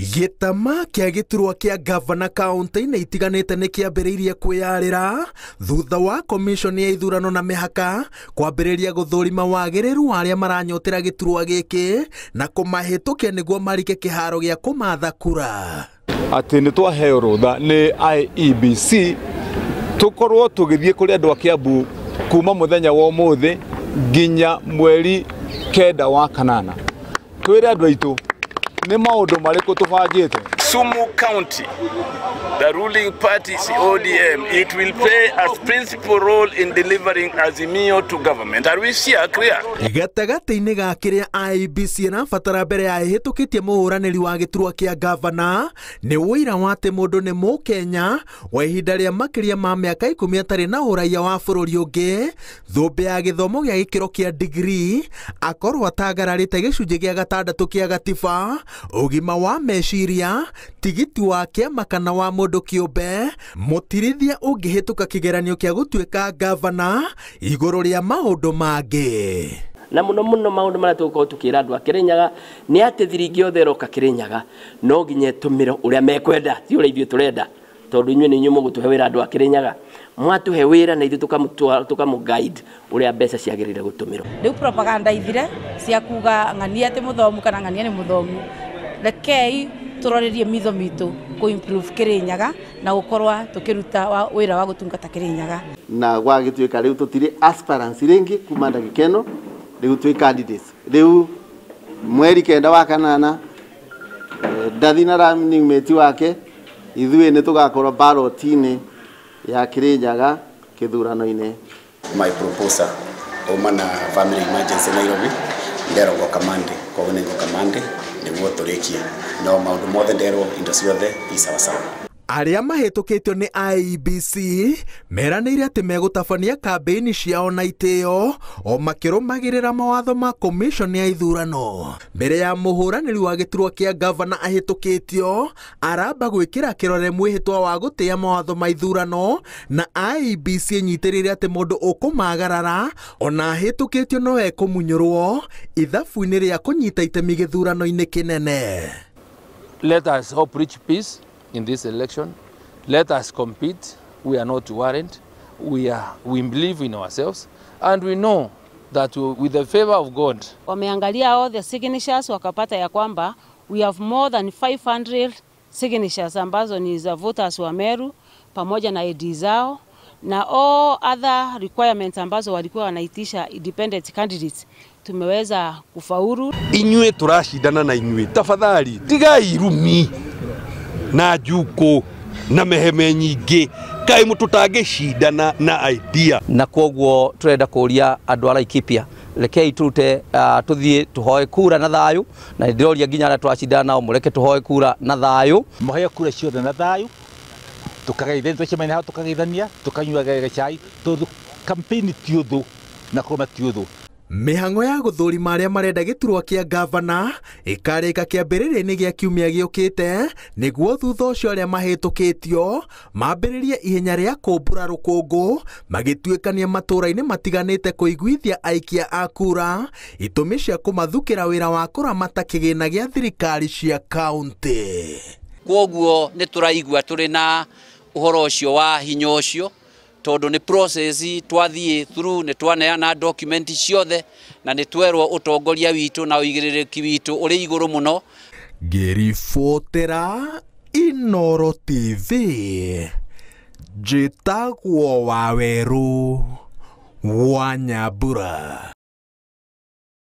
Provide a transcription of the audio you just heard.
Gĩtama kĩa gĩturwa kĩa gavana kaunti-inĩ itiganĩte nĩ kĩambĩrĩirie kwĩyarĩra thutha wa komishoni ya ithurano na mĩhaka kwambĩrĩria gũthũrima wagĩrĩru wa arĩa maranyotera gĩturwa gĩkĩ na kũmahĩtũkia nĩguo marike kĩharo gĩa kũmatha kura. Atĩ nĩ twaheo rũtha nĩ IEBC tũkorwo tũgĩthiĩ kũrĩ andũ a Kiambu kuma mũthenya wa ũmũthĩ nginya mweri 9 wa kanana. Twĩre andũ aitũ nĩ maũndũ marĩkũ tũbangĩte. Kisumu County, the ruling party is ODM. It will play a principal role in delivering Azimio to government. Are we clear? Gatagatĩ-inĩ ga kĩrĩa IEBC ĩrabatara mbere ya ĩhĩtũkĩtie mũhũranĩri wa gĩturwa kĩa gavana nĩ ũira wa atĩ mũndũ nĩ Mũkenya wa ihinda rĩa makĩria ma mĩaka 10 atarĩ na ũraiya wa bũrũri ũngĩ, thũmbĩ ya gĩthomo gĩa gĩkĩro kĩa degree, akorwo atagararĩte gĩcunjĩ gĩa 6 kĩa gatiba, ũgima wa meciria, tigiti wa kĩama kana wa mũndũ kĩũmbe, mũtirithia ũngĩhĩtũka kĩgeranio kĩa gũtuĩka gavana igũrũ rĩa maũndũ mangĩ. Na mũno mũno maũndũ marĩa tũgũkorwo tũkĩra andũ a Kĩrĩnyaga nĩ atĩ thiringi yothe ĩroka Kĩrĩnyaga no nginya ĩtũmĩre ũrĩa mekwenda, ti ũrĩa ithuĩ tũrenda, tondũ inyuĩ nĩ inyuĩ mũgũtũhe wĩra andũ a Kĩrĩnyaga. Mwatũhe wĩra na ithuĩ tũkamũ guide ũrĩa mbeca ciagĩrĩire gũtũmĩrwo. Rĩu propaganda ithire cia kuga ng'ania atĩ mũthomu kana ng'ania nĩ mũthomu, rekei turorerie mitho mitu ku improve Kĩrĩnyaga na gukorwa tukiruta wira wa gutungata Kĩrĩnyaga. Na gwagituika riu tutiri aspirants ringi kuma ndagika ĩno riu twi candidates. Riu mweri 9 wa kanana ndathi na running mate wake ithuĩ nĩ tũgakorwo ballot-inĩ ya Kĩrĩnyaga kĩthurano-inĩ. My proposer uma na family emergency Nairobi nderwo ngoka Monday, koguo nĩ ngoka Monday nĩguo tũrĩkie no maũndũ mothe nderwo indo ciothe i sawa sawa. Arĩa mahĩtũkĩtio nĩ IEBC meranĩire atĩ megũtabania kambĩini ciao na itĩo o makĩrũmagĩrĩra mawatho ma komishoni ya ithurano. Mbere ya mũhũranĩri wa gĩturwa kĩa gavana ahĩtũkĩtio aramba gwĩkĩra kĩrore mwĩhĩtwa wa gũtĩĩa mawatho ma ithurano na IEBC ĩnyitĩrĩire atĩ mũndũ ũkũmagarara ona ahĩtũkĩtio no ekũmunyũrwo ithabu-inĩ rĩa kũnyita itemi gĩthurano-inĩ kĩnene. Let us hope reach peace in this election. Let us compete. We are not worried. We believe in ourselves and we know that with the favor of God. Wameangalia all the signatures wakapata ya kwamba we have more than 500 signatures ambazo ni za voters wa Meru pamoja na ID zao na all other requirements ambazo walikuwa wanaitisha independent candidates tumeweza kufaulu. Inyue turashindana na inyue, tafadhali tigai irumi na juko na meheme nyingĩ kai mũtũtangĩcindana na idea. Na koguo turenda kũria andũ a Laikipia rekei turute tuthiĩ tũhoe kura na thayũ, na ndĩroria nginya arĩa tũracindana nao mũreke tũhoe kura na thayũ, mũheo kura ciothe na thayũ, tũkageithania twacemania hau tũkageithania tũkanyuaga gacai tondũ campaign ti ũthũ na kũrũma ti ũthũ. Mĩhang'o ya gũthũrima arĩa marenda gĩturwa kĩa gavana ĩkarĩka kĩambĩrĩria-inĩ gĩa kiumia gĩũkĩte nĩguo thutha ũcio arĩa mahĩtũkĩtio mambĩrĩrie ihenya rĩa kũmbũra rũkũngũ magĩtuĩkania matũũra-inĩ matiganĩte kũiguithia aikia a kura itũmi cia kũmathukĩra wĩra wa kũramata kĩgĩna gĩa thirikari cia kaũntĩ. Kwoguo nĩ tũraigua tũrĩ na ũhoro ũcio wa hinya ũcio tondũ nĩ process twathiĩ through nĩ twaneana document ciothe na nĩ twerwo ũtongoria witũ na ũigĩrĩrĩki witũ ũrĩ igũrũ mũno. Ngĩribotera Inooro TV njĩtagwo Wawerũ wa Nyambura.